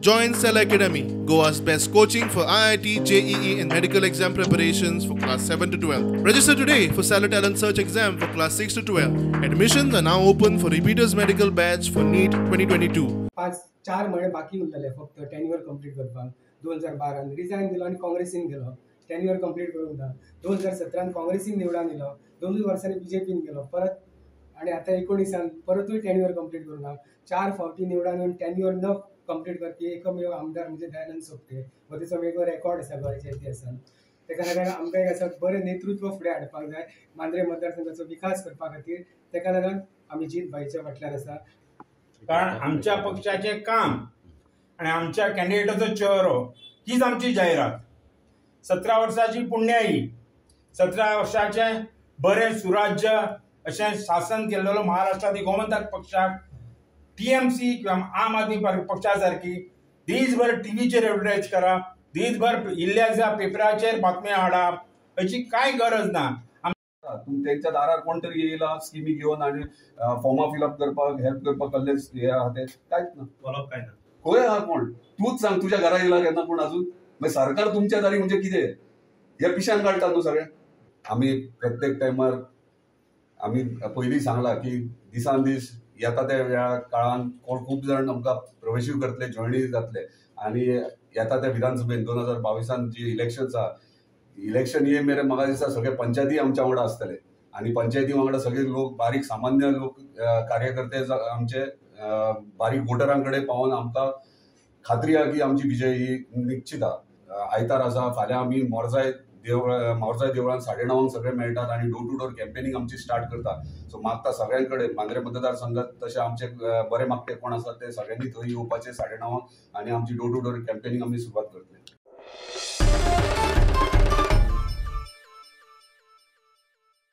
Join Cell Academy, Goa's best coaching for IIT, JEE and medical exam preparations for class 7 to 12. Register today for Stellar Talent Search exam for class 6 to 12. Admissions are now open for repeaters medical batch for NEET 2022. पांच चार म्हयने बाकी उरलेले फक्त tenure complete करपाक. 2012 resign दिलो आनी काँग्रेसीन गेलो. टेन्युअर कंप्लीट करूंक ना. 2017 काँग्रेसीन निवडून दिलो. 2 वर्सांनी बीजेपीन गेलो परत आनी आतां 19 परतूय टेन्युअर कंप्लीट करूंक ना. 4 फावटी निवडून येवन टेन्युअर न कंप्लीट करपी एकमेव आमदार म्हणजे दयानंद सोपटे. हो तेचो वेगळो रेकॉर्ड आसा गोंयच्या इतिहासान. तेका लागून आमकां एक आसा बरें नेतृत्व फुडें हाडपाक जाय मांद्रे मतदारसंघाचो विकास करपा खातीर. तेका लागून आमी जीत भाईच्या फाटल्यान आसा. कारण आमच्या पक्षाचें काम आनी आमच्या कॅन्डिडेटाचो चेहरो हीच आमची जायरात. 17 वर्साची पुण्याई, 17 वर्साचें बरें सुराज्य अशें शासन केल्लेलो महाराष्ट्रांत गोमंतक पक्षाक टीएमसी किंवा आम आदमी पक्षा सारकी दीसभर टीव्हीचेर एडवर्टायज करप, दीसभर इल्ल्या पेपराचेर बातम्यो हाडप अशी कांय गरज ना. तेंच्या दारार कोण तरी येयला स्किमी घेवन आनी फॉर्मां फिलअप करपाक हेल्प करपाक कसले हे आहा ते कांयच ना. फॉलोअप कांय ना. खंय आहा कोण? तूंच सांग, तुज्या घरा येयला केन्ना कोण अजून? मागीर सरकार तुमच्या दारी म्हणजे कितें? हे पिशान काडटा न्हू सगळें. आमी प्रत्येक टायमार आमी पयलीं सांगलां की दिसान दीस येता त्या वेळा काळान कोण खूब जाण आमकां प्रवेशूय करतले, जॉयनूय जातले आनी येता त्या विधानसभेन 2022 जी इलेक्शन्स आहा, इलेक्शन ये मेरेन म्हाका दिसता सगळे पंचायती आमच्या वांगडा आसतले आनी पंचायती वांगडा सगळे लोक, बारीक सामान्य लोक, कार्यकर्ते आमचे बारीक वोटरां कडेन पावोन आमकां खात्री आहा की आमची विजय ही निश्चित आहा. आयतार आसा, फाल्यां आमी मोरजाय देवळान 9:30 सगळे मेळटात आनी डोर टू डोर कॅम्पेनिंग आमची स्टार्ट करता. सो मागता सगळ्यां कडेन मांद्रे मतदारसंघात तशें आमचे बरे मागते कोण आसात ते सगळ्यांनी थंय येवपाचे 9:30 आनी आमची डोर टू डोर कॅम्पेनिंग आमी सुरवात करतले.